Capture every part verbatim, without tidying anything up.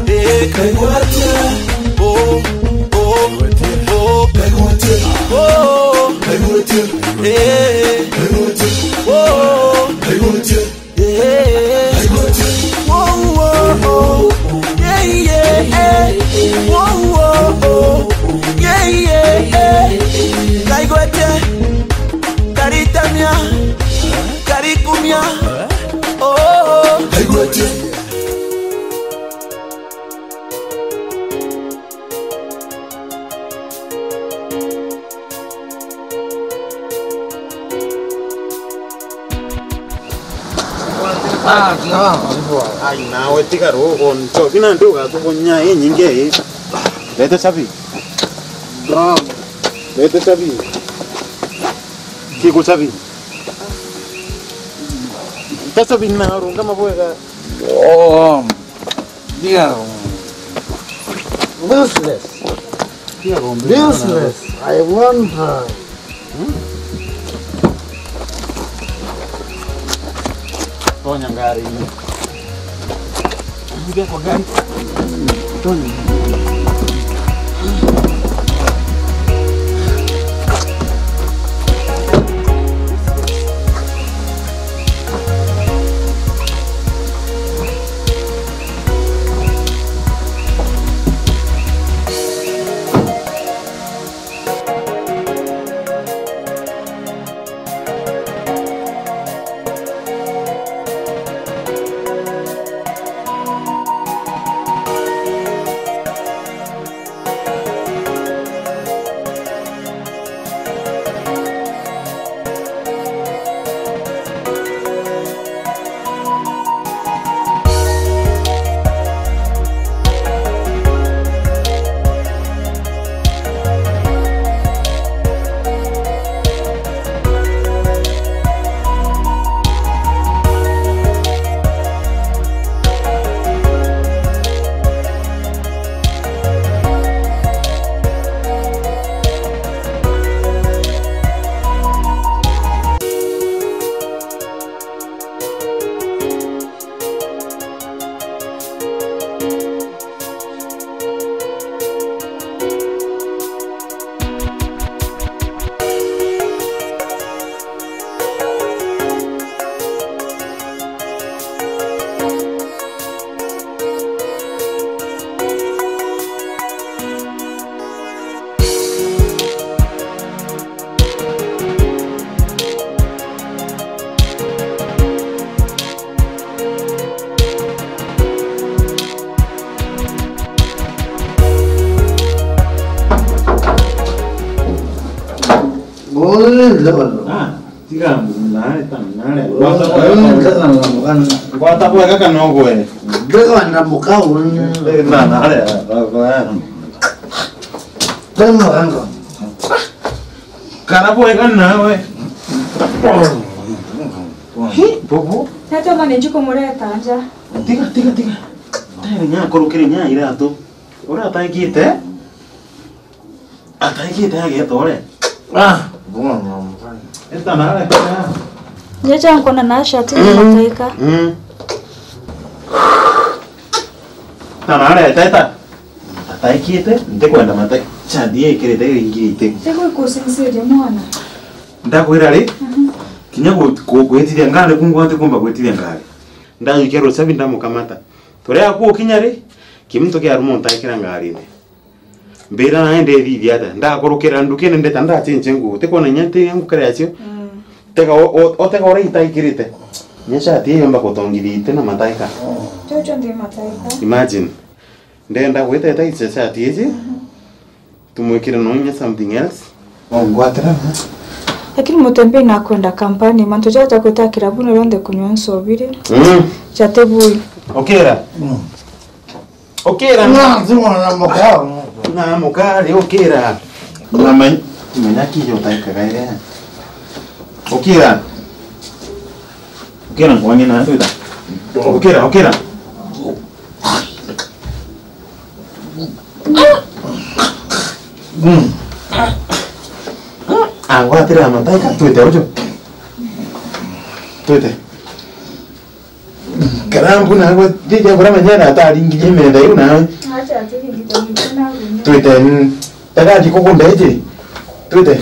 Eh, kaigwatia. Oh, oh, oh. Kaigwatia. Oh. Kaigwatia. Eh. Kaigwatia. Oh. Kaigwatia. Yeah. Kaigwatia. Whoa, whoa, oh. Yeah, yeah, yeah. Whoa, whoa, oh. Yeah, yeah, yeah. Kaigwatia. Karitamia. Karikumia. Oh. Kaigwatia. Ah, no. Ai, nawe tiga roho, nchobi na ndu gatukunya inyinge. Leta chabi. Bro. Leta chabi. Kiko chabi. Ta chabi na runga mabwega. Oh. Dear. Useless. Dear, useless. I want her. Tonya ngari. Ingia kwa gari. Tonya. Ngole ndio. Ah, tiga nare ta nare. Ngwata bwega kana ugwe. Ndega na mukau. Ndega nare. Ndega mukau. Kana bwega nawe. Hi, bobo. Tata mane njuko mureta nja. Tiga, tiga, tiga. Tayari nya korokere nya iratu. Ura ataikite? Ataikite agetore. Ah, bwana mukana. Eta nare kaya. Nyecha nkona na shati mataika. Mm. Tanareta eta. Ataikite, ntikwenda mata. Chadi ikirite ingirite. Tiko ikusinsiria mwana. Ndakwira ri, kinya ku-, ku-, gwitithia ngari kungwa ntikumba gwitithia ngari. Ndajukia rucabi ndamukamata. Turia akukinya ri, kimuntu kia rumo ntaikira ngarine. Mbira nae ndethithia atia? Ndakurukira ndukene ndeta ndachenche nguo. Tikwona inya nti ngukare acio. Mm. Tega o-, o-, otega uria itaikirite. Inya shati iyo yomba kutongithia ite na mataika. Chocho ndi mataika. Imagine. Ndenda gwita itaikire shati iji. Mhm. Tumwikire no inya something else. Ongwatira. Lakini mutembei nakwenda kampani, mantu jaja gwita kirabuni rionthe kunywa nsobiri. Mm. Jate bui. Okera. Mm. Okera. Na, si mwana mukao. Na mukari, okera. Na many-, menya kijo taikaga ire. Okera. Okera, ngwanye na twita. Okera, okera. Mm. Angwatira mataika, twite ujo. Twite. Karambu na gwe, tija bura menya na ataringirie metha iu na. Acha ati ngita ngita na gunya. Twite, n-, tagathi kugunda iji. Twite.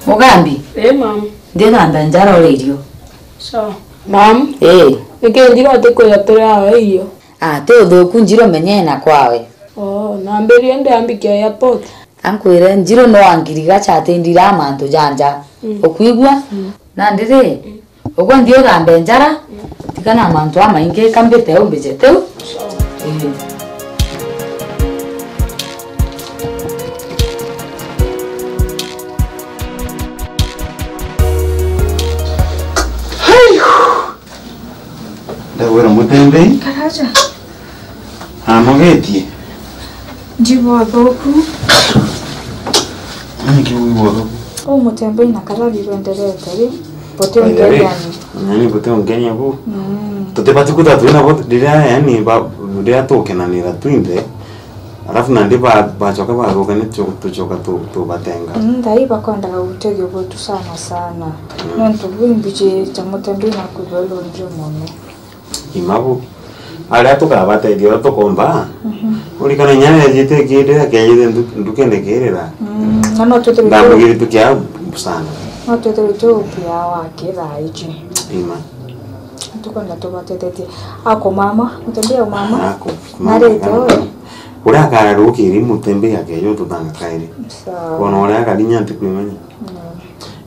Mugambi? Eh, mam. Ndithamba njara uri irio. Sawa. Mam? Eh. Niki njira utikwira turi awe irio? Ah, ti uthuku njira umenye na kwawe. Oh, nambirie ndiambikia airport. Ankwire, Njirũ no angirigaca ati ndira mantu ja nja. Mm. Ukwigua? Mm. Nandi ri, mm, ugwe nthi uthambe njara, mm, tiga na mantu amaingi kambite umbije tiu. Sawa. Ii. Ndagwira mutembei. Karaja. Anogetie. Njigua uthuku. Niki wigua uthuku? Uu mutembei na karari rwenderete ri? By the way, butiungenia ni? Nani butiungenia bu? Mm. Tutibati kwithirwa twina bo riria, yani, ba-, riria tukenanira twinthe, alafu nandi ba-, bacoka bathuka ni tu-, tucoka tu-, tubatenga. Mm, thaa ii bakwendaga utethio bwetu sana sana. Mm. Nontu bwi mbiji ja mutembei na kwigua ilunju mono. Imabu. Aria tukabatethia uria tukomba. Mhm. Urikana inya neejite kiiri akejite ndu-, ndukene kiirira. Mm, na no twithirwe tu- ndambugire tukia sana. No twithirwe tu upia wa kithaa iji. Ima. Tukwenda tubatethetie. Ako mama, mutembei au mama. Ako, mama. Narite kana we. Uria akarukiri mutembei akejo tutanga kairi. Sawa. Bona uria akarinya ntikwimenya.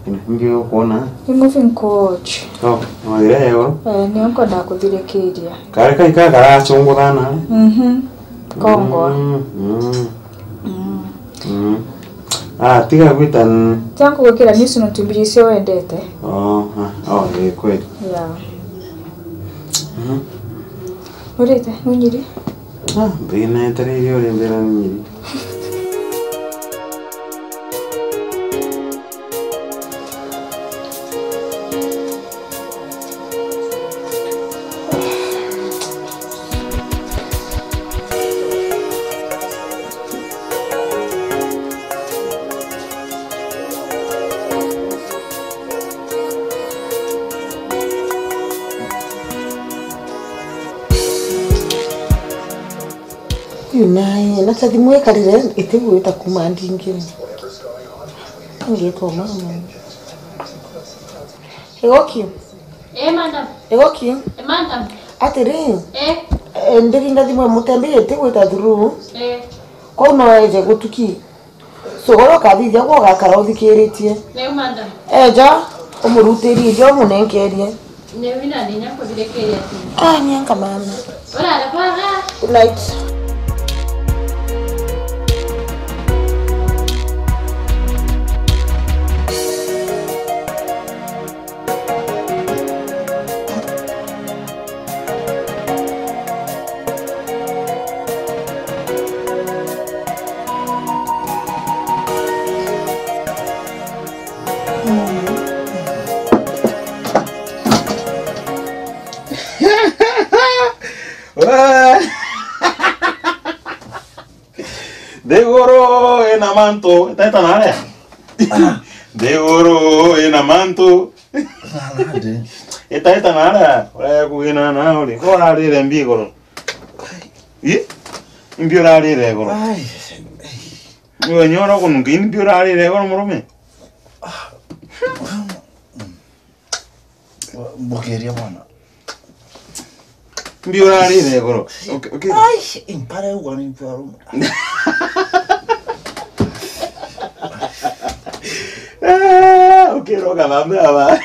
Mm. Ndio kuona. Ni moving coach. Oh, no, ira ya iguru? Eh, nio nkwenda kuthirikiria. Kare kai ka karacungutha na? Mhm. Kongwa. Mm, mm. Mm. Mm. Ah, tiga gwita n- Tiga kugwikira news no tumbiri icio wendete. Oh, ah, oh, ni kweli. Yeah. Mhm. Urite, nunyiri? Ah, mbina etereire uri mbira nunyiri. Uyu naye, na ta thimu ikarire, itigwita kuma ndingi. Ngitwa mama. Igoki? Eh, madam. Igoki? Eh, madam. Atiri? Eh? Eh, ndiringa thimu ya mutembei itigwita through. Eh. Kwou no eje gutuki. So, uria ukathithia gwe ugakara uthikiritie. Neu, madam. Eja, umurutirie irio umunenkerie. Neu ina ndinya kuthirikiria tu. Ah, ni anga mama. Urara bwega. Good night. Nthiguru ina mantu, itaita naria? Nthiguru ina mantu. Nandi. Itaita naria, uria kugina na uri. Ko urarire mbi iguru? I? Imbi urarire iguru? Ai. Iwe nyoro kununka, imbi urarire iguru murume? Mbukiria mwana. Mbi urarire iguru. Okay, okay. Ai, impare ugwa ni mpia rume. Ah, okay, roga mambe aba.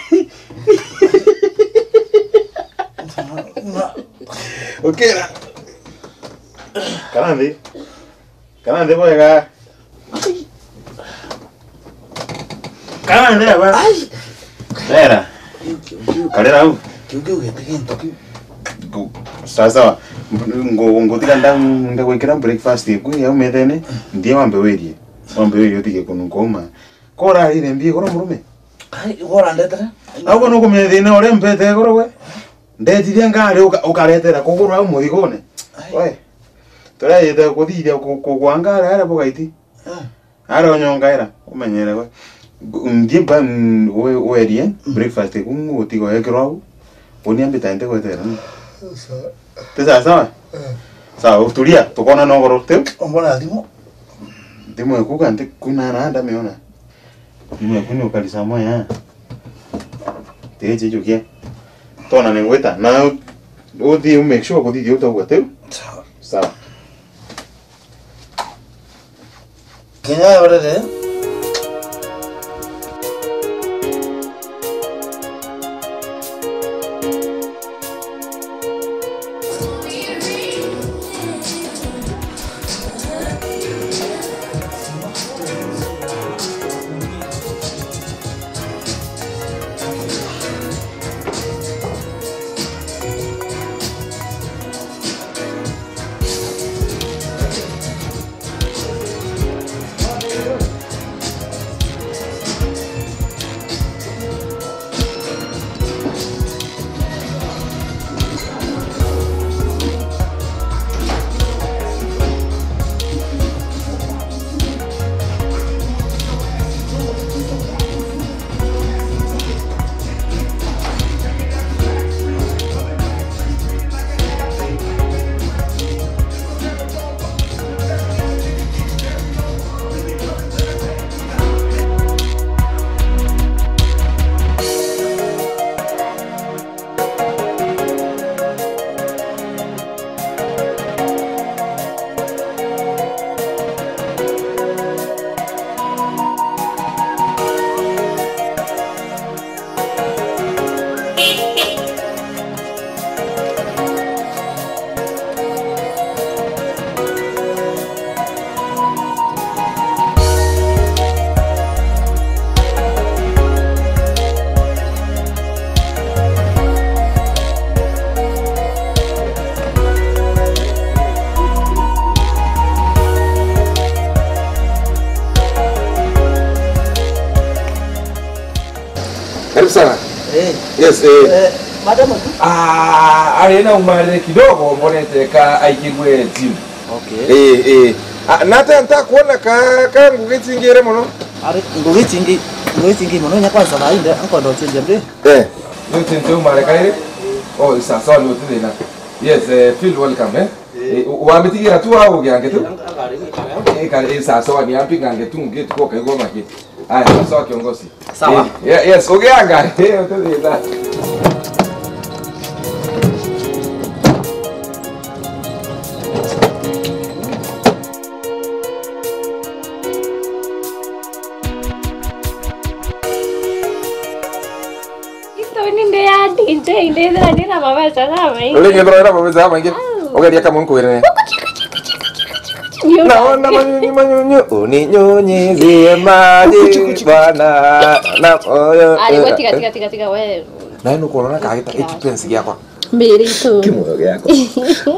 Na. Okay. Kana nthi. Kana nthi bwega. Kana nthi aba. Ai. Rera. Kiu, kiu, kiu. Karera au. Kiu, kiu gete gintu kiu. Ngu-, sawa, sawa. Ngu-, ngutiga nda-, ndagwikira breakfast iku ya umethene. Nthie wambe wirie. Wambe wirie utige kununka uma. Ko urarire mbi iguru murume? Ai, ko urandetere? Au ko nukumenya thina uria mpete iguru we? Ndetithia ngari uka-, ukaretera kuguru au muthigune. Ai. We. Turejite kuthithia ku-, ku-, kugwanga aria, aria bugaiti. Ah. Aria onyongaira, umenyere we. Nthie mba, mm, we-, werie, mm, breakfast eku ngutiga ekirwa au. Uni ambita nte gwetera. Sawa. Ti sawa sawa? Eh. Sawa, utulia, tukona nogoro, tiu? Umbona thimu? Thimu eku kanti kuna na ndamiona. Thimu eku ni ukari samoya. Tiji jukia. Tona ni ngwita. Na uthi u make sure kuthithia utauga tiu? Sawa. Sawa. Kinya urere. Karibu sana. Eh. Yes, eh. Eh, madam tu? Ah, ari na umarire kidogo, mbonete ka aikigwe team. Okay. Eh, eh. Ah, na ata ntakuona ka, ka ngugi cingire mono. Ari ngugi cingi, ngugi cingi mono, nya kwanza bainde, ankondo chenje mbe. Eh. Ndio tente umare kaire. Oh, isa, sawa, ni utithina. Yes, eh, feel welcome, eh. Eh, u-, wamitigira tu au giange tu. Eh, kare, eh, sawa, sawa, ni ampi ngange tu, ngitu kwa kaigwa maki. Aya, sawa, kiongozi. Sawa. Eh, ye-, yes, ugianga. Eh, utithina. Into ni ndi ya D J, ndithira ndina mabeca jamaingi. Uri ngithira wina mabeca jamaingi? Au. Ugeria kamwe nkwirire. Ni ura- Naona manyunyu, manyunyu, uninyunyizie maji, Bwana, na moyo. Ari, eh, we tiga, eh. Tiga, tiga, tiga, we. Na ino kuona kagita expense giakwa. Mbiritu. Kimoyo giakwa.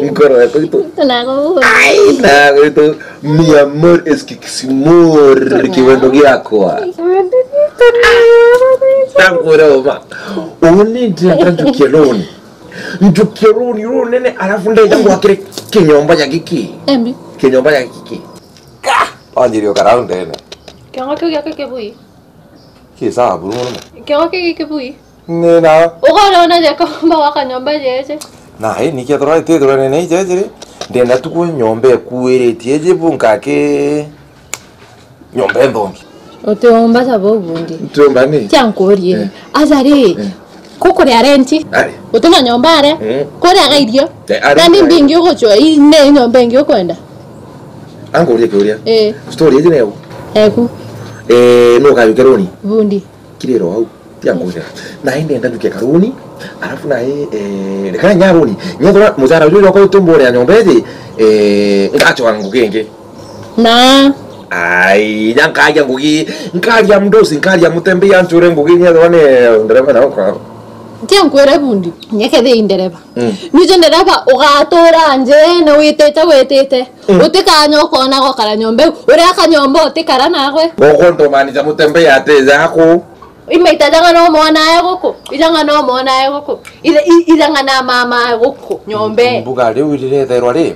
Ngoro yakwa gitu. Tunakuhura. Ai, na gitu. Mi amor es que Simor, kiwendo giakwa. Tangu roma. Uni ndenda njukie loan. Njukie loan, loan nene, alafu ndenda gwakire kinyomba ya giki. Embi. Kinyomba ya giki. Ka! Wanjirie ukara au ndene. Kiongo kiu giake kibui. Ki sawa buru muno. Kiongo kigi kibui. Ni na. Ukorona je komba wa kanyomba jeje. Na, eh, nikethirwa itithirwa nene ijeje ri. Ndenda tu kwe nyomba ekuiritie je bu nkaki. Nyomba enthongi. Utiumba sabo bundi. Ntiumba ni? Tia nkurie. Eh. Aja ri, eh, kukuria renti? Ari. Utina nyomba aria? Mm. Kuria ga irio? Eh, ari. Nani mbingi uguchwa, i ne nyomba ingi ukwenda? Ankurie kiuria. Eh. Story iji neu? Eku. Eh, no kayuke runi? Bundi. Kiriro au. Tia nkuria. Na inde ndanduke karuni. Alafu na, eh, eh, reka nya runi. Nyethwa mucara uyu yoko tumburia nyomba iji, eh, ngachwa ngugi ingi. Na. Ai, nya nkaria ngugi, nkaria mdosi, nkaria mutembei anchure ngugi, nyethwa ni ndereva na okwa. Ntia nkwire bundi, nyekethii ndereva. Mm. Nije ndereva ugatura nje na witite, witite. Mm. Utikanya ukona gukara nyomba iu. Uria kanyomba utikara nagwe. Goko ndomani ja mutembei ati jaku. Imaita janga no mwana ae guku, ijanga no mwana ae guku, ire-, i-, ijanga na mama ae guku, nyombe. Mbuga riu riretherwa ri,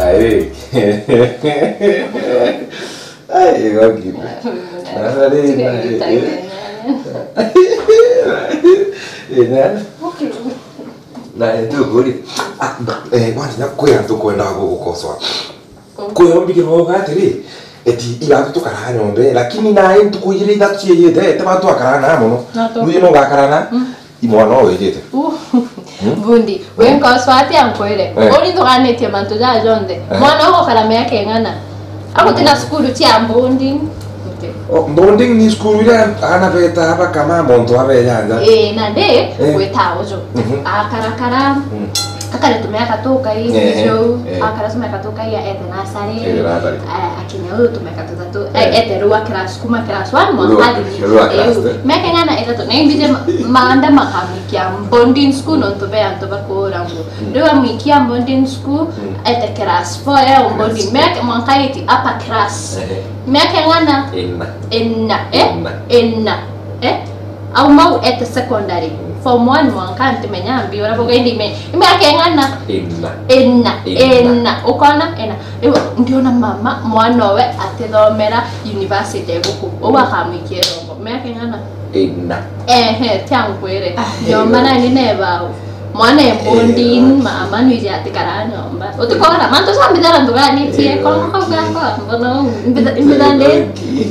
Ai. Ai, igogi. Na, na, na, na, na, na, ntukuri. Ah, eh, kwanza na kwira ntukwenda gugukosoa. Kwi ombigirwa uga atiri, eti iratu tukaraga nyomba, lakini nae ntuku igiri ithatu ciiyite, ete bantu akaraga na mono. Na tu. Nuye no gakaraga na? Mm. Imwana o wijite. Uh. Hmm? Bundi, we nkoso ati ankwire. Eh. Uri ntuganitie mantu ja jonthe. Eh. Mwana ugukara miaka ing'ana? Aguti na cukuru cia boarding. Guti. O, boarding ni cukuru iria ana beta bakama muntu abeja nja. Ii, na ndi, eh, gwita uju. Mhm. Akarakara. Mm. Akare tumiaka tukai, ehe, jou, ehe. Akara tumiaka tukai, ete nasari. Ete nasari. A-, akinya uu tumiaka tuthatu. Eh. Ete rua class, kuma class one, mwanka class three. Miaka ing'ana ithatu. Na imbije ma-, maanda makamwikia boarding school nontu be antu bakuura nguo. Mm. Riu amwikia boarding school, mm, ete class four, eh, o boarding. Class four. Miaka, mwanka eight, upper class. Ehe. Miaka ing'ana? Ina. Ina, eh? Ina. Ina, eh? Au mau ete secondary. Mm. Form one mwanka ntimenya mbi ura boga indi ime-, imiaka ing'ana? Ina. Ina, ina. Ina. Ukona? Ina. Riu ndiona mama, mwana owe atithomera university guku. Uu akamwikia irongo. Miaka ing'ana? Ina. Ehe, tia nkwire. Ah, nyomba nani nebao? Mwana e boarding, eh, mama nwije atikara nyomba. Utikora, mantu ja mbithara nduganitie, eh, kongo kau gakwa, mbona u, mbitha-, mbitha ndi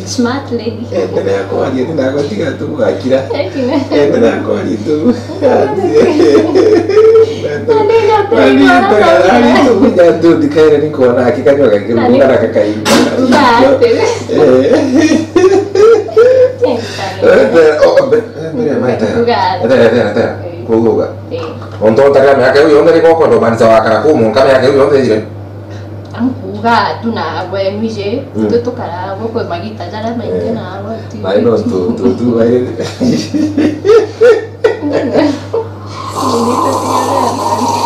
smart lady. Endelea kwaria, ndinagwatiga tu gakira. Ekine. Endelea kwaria tu. Nani ndio. Nani ndio, nani ndio, ndikaire ni kuona akikanywa kakirunga na kakaimba. Uga ati. Eh. Eh, oh, be-, Mbere, mbere, tera. Kuga ati. Tera, tera, tera. Eh. Kuuga. Eh. Ontu ontari miaka iu yonthe ni goko ndo manisa wakara ku munka miaka iu yonthe ithire. Ankuga tu na gwe mije, mm, tu tukara goko magita jara maingi, eh, na abo ti. Bai no tu, tu, tu, bai.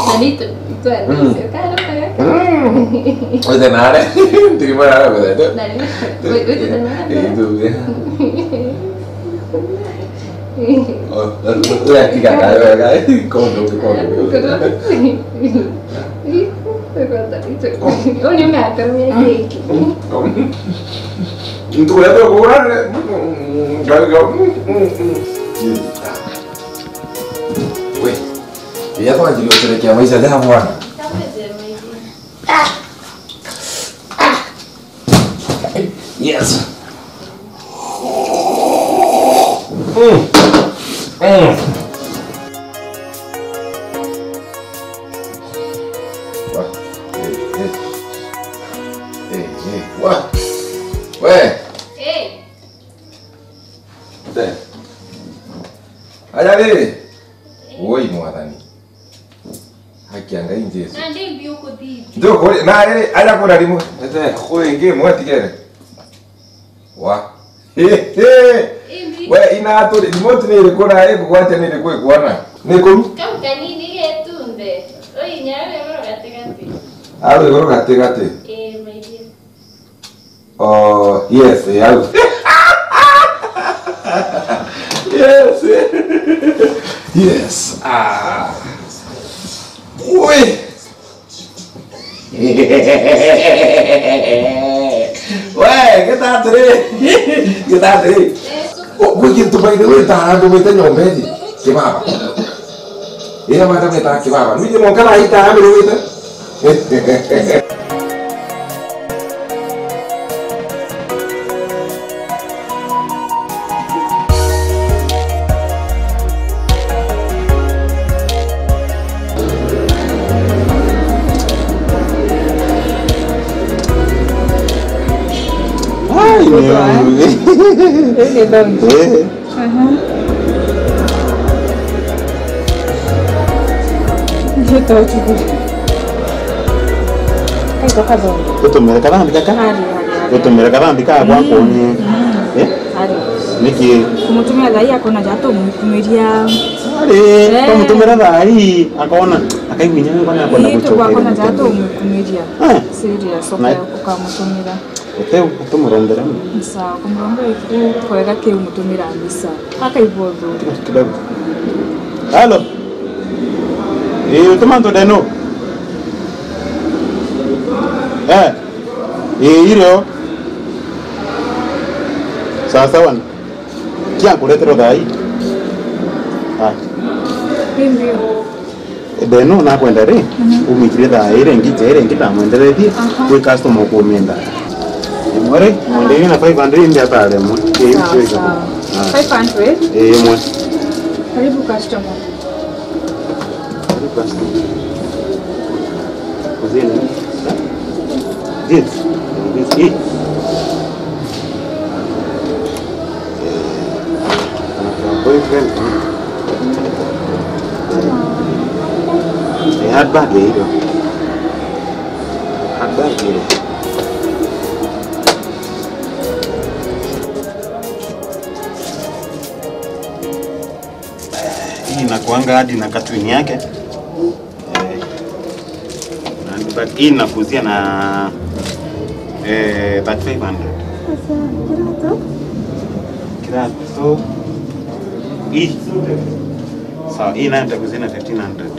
Na ni tu, tu, mm, tu, karo kaya. Mm. Oje nare. Tiri mara gwe. Nani? Oje, oje nare. Eh, tu, ya. Oh, we atiga kayo, kayo. Kondo, kondo. Uni unatumia keki. Ntuku ya thoko kurare. Ngaga. We. Ya twanjirie guterekea maisha ja bwana. Mm. Mm. Wa. Eh, eh. Eh, eh. Wa. We. Eh. Te. Aja riri. Woi, Mwathani. Haki ya Ngai Jesu. Na ndi mbi ukuthithia. Ndukuri, na riri, aja kuna rimu. Ete, kuri ingi imwe tigere. Wa. He, he. Imbi. We, ina tu, remote ni iriku na ikugwatia ni iriku ikuona? Ni kuru? Kau kanini getunde. Oi, nyawe iguru gatigati. Awe iguru gatigati. Eh, my dear. Oh, yes, eh, au. Yes. Yes. Ah. Ui. We, gita atiri. Gita atiri. Ui, gintu by the way, ta andu mite nyomba iji. Kibaba. Ira bata gwita kibaba. Nuje monka na ita amiri wite. Ai, ni. Ni thongi. Eh. Aha. Ndio tu. Kaito kathongi. Utumire kathambi gaka? Ari, ari, ari. Utumire kathambi gaka kwa kuni. Eh? Ari. Niki? Kumutumira thaa ii akona ja tumwikumiria. Ari, eh, tumutumira thaa ii akona, akaigua inya akona akwenda. Ii, gucokeria akona ja mutumia. Tumwikumiria. Eh. Serious, na uka-, ukamutumira. Uti-, utimurombera? Ni sawa, kumurombera iku kwega kiu mutumira misa. Akaigua uthuuri. Kidogo. Halo? Ii, utuma antu deno? Eh. Ii, irio. Sawa sawa. Kia nkureterwa thaa ii. Ah. Ni mbio. Deno nakwenda ri, mhm, umikire thaa iri ngi, ja iri ngi ndamwenderetie, aha, kwi customer ukuminda. Imwe ri, mwenderie na five hundred indi ataremwe. Sawa, sawa. Ah. Five hundred? Eh, imwe. Karibu customer. Karibu customer. Kuzini. Yes. Yes. Eh. Boyfriend. Eh, handbag ya hilo. Handbag ile. Hii inakuanga hadi na katwini yake. Eh, na handbag hii inakuuzia na, eh, thirty-five hundred. Sasa, kirato? Kirato. Hii. Sawa, hii nayo nitakuuzia na fifteen hundred.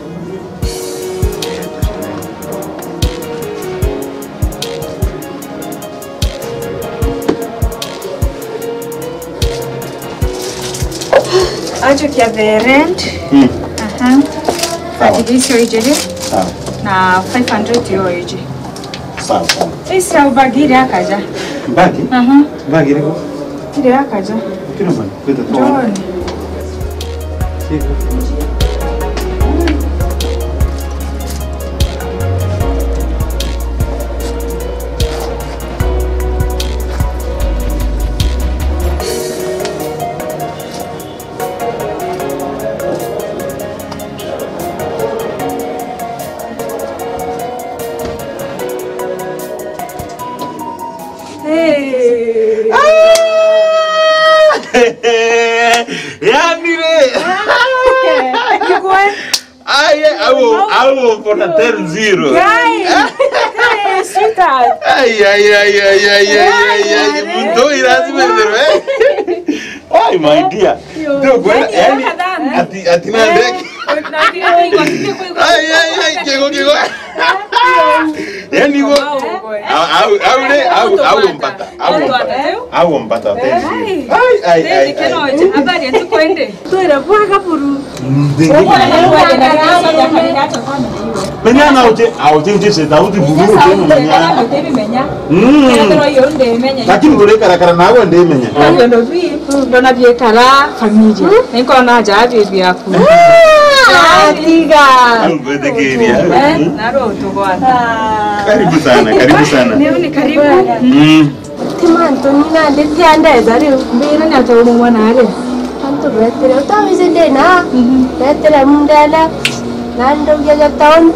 Ajo kia the rent. Hmm. Aha. Sawa. At least yo ijiri. Sawa. Na five hundred yo iji. Sawa, sawa. Isi au bag iri akaja. Bag? Aha. Bag iriku? Iri akaja. Kina bana, kwita tu. John. Hey. Ah! Yani re. Ai, I will, I will put a ten zero. Guys. Hey, sweetheart. Ai, ai, ai. Ai, ai. Muntu uyu lazima ethirwe. Ai, my dear. Ndio kweli, yani, yani, ati, ati na ndege. Ai, ai, ai, kigo, kigo. Yani go. Au, au, au, re, au, au mpata. Au mpata. Au mpata, thank you. Ai, ai, ai, ai. Habari ya ntuku indi? Twire bwega buru. Menya na uti, au ti nje se tauti buru, uti menya. Mm. Lakini ndurikarakara nawe ndimenya. Ndona biekara familia. Ninkona jabi biaku. Atiga. Ngwitikiria. Eh, naro tugwana. Karibu sana, karibu sana. Leo ni karibu. Mm. Ti mantu ni nandi ti andeza riu. Mbira ni atoa mwana ari. Antu betire, utawize ndina. Mhm. Betire mundele. Na ndaugia ja town.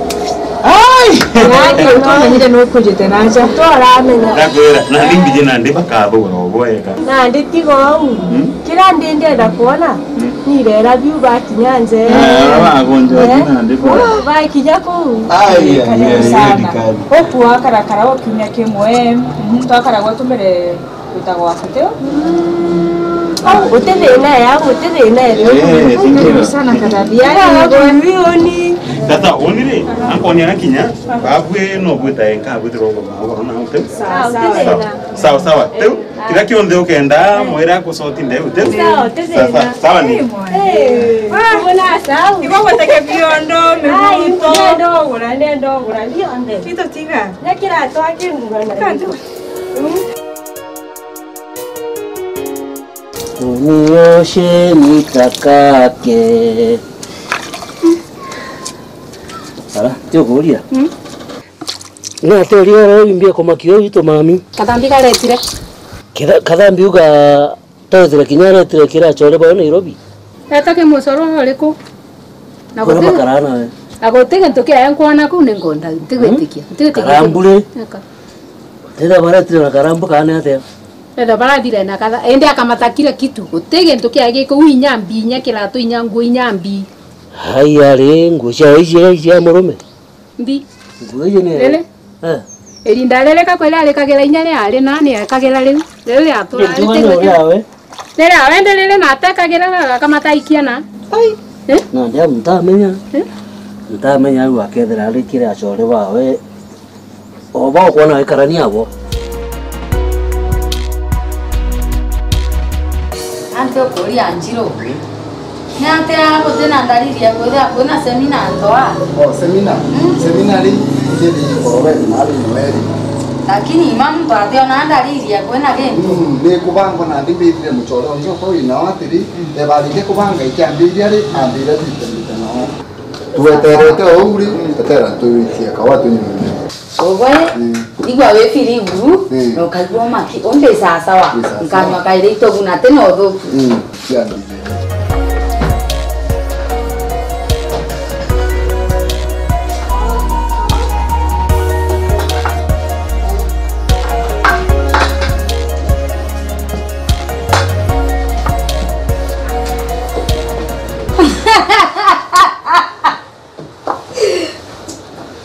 Ai! Yake utamenyire nukujite naja. Twaramenya. Ndakwira, na ndi mbiji na ndi bakathugura ubu weka. Na ndi tiga uu. Mm. Kira ndi ndenda kwona, mm, ni irera biu bakinya nje. Eh, ara bagonjwa. Eh? Bakinya kuu. Ai, ai, ai, ai, sana. Ukua karakara o kiumia kimwe, mm, twakaragwa tumire gwita gwaku, ti u? Mm. Au, guti thina ya, guti thina ya. Eh, thank you. Sana katabia. Tata, uni ri, ankonia na kinya, babwe no gwita enka, gwita gogo, gogo, na ute. Sawa, sawa. Sawa, sawa. Teu, kira kionthe ukenda, mwira kusoti ndeu, teu. Sawa, teu. Sawa, sawa, sawa ni. Eh, mbona sawa? Ibo guteke biondo, miguto. Ai, ndogura, ndogura, bionthe. Ito tiga. Na kira twakingura na. Kantu. Mm. Unioshe nitakake. Ara, tio kuria. Mm. Na tio ria ro imbia kumakia uu itu mami. Kathambi karetire. Ketha-, kathambi uga taretire kinya aretire kira achore bao Nairobi. Etake mucoro uriku? Na kuria guti-, bakara nawe. Na guti gintu kia nkwona kuu ni nkonda, ntigwitikia, ntigwitikia. Karambure. Eka. Tetha baretire na karambu kana atia? Tetha barathire na katha, indi akamata kila kitu. Guti gintu kia giko, inya mbi, inya kiratu, inya nguo, inya mbi. Hai ari nguo cia ici, ici ya murume? Mbi. Nguo ici ni riri? Eh. Irinda riri kakwira arikagira inya ria ari na ni ekagira riu. Riu ria tu. Riria wenderere na atekagira akamata ikiana. Ai. Eh? Na ndia ntamenya. Eh? Ntamenya riu akethira ari kiri achore bawe. O ba ukwona wikarania abo. Antu ukuria Njiro. Ni atia guti na ndariri ya kwithira kwina semina ntoa? Oh, semina? Mm. Semina ri, ithiri ikorwe na ari mweri. Lakini ima muntu ationa ndariri ya kwina gintu. Mm, ni kubangwa na ndi mbithire muchore ungi uko wina atiri, mm, ebarike kubanga ikiambiria ri, ambire bite bite nao. Tweterete o uu ri, etera twitie kawa tunyume. Ugwe, mm, igua wi firi iguru, mm, na ukaigua umaki, umbi sasawa. Wi sasawa. Nkanyua kairi itogu na ti na uthuku. Mm, cia ndithire.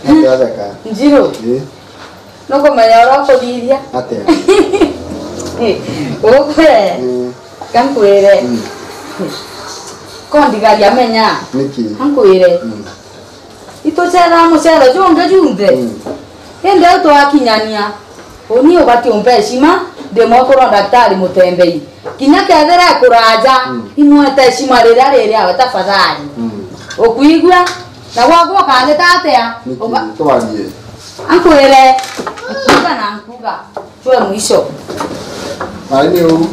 Atia atheka? Njiro. Ii. Nukumenya uria ukuthithia? Atia? Ugwe. Mm. Kankwire. Mm. Kondigaria menya. Niki? Kankwire. Mm. Itucethaa mucetho jungi junthe. Mm. Indi u twakinyania. Uni ubati umpe heshima, ndi mwekuru wa Daktari Mutembei. Kinya kethira ekuraja, mm, imwete heshima riria riri awe tafadhali. Mm. Ukwigua? Na gwakwa ukandita atia? Niki? Uka- Twarie. Ankwire, nkuga na nkuga. Twe mwisho. Ai ni uru.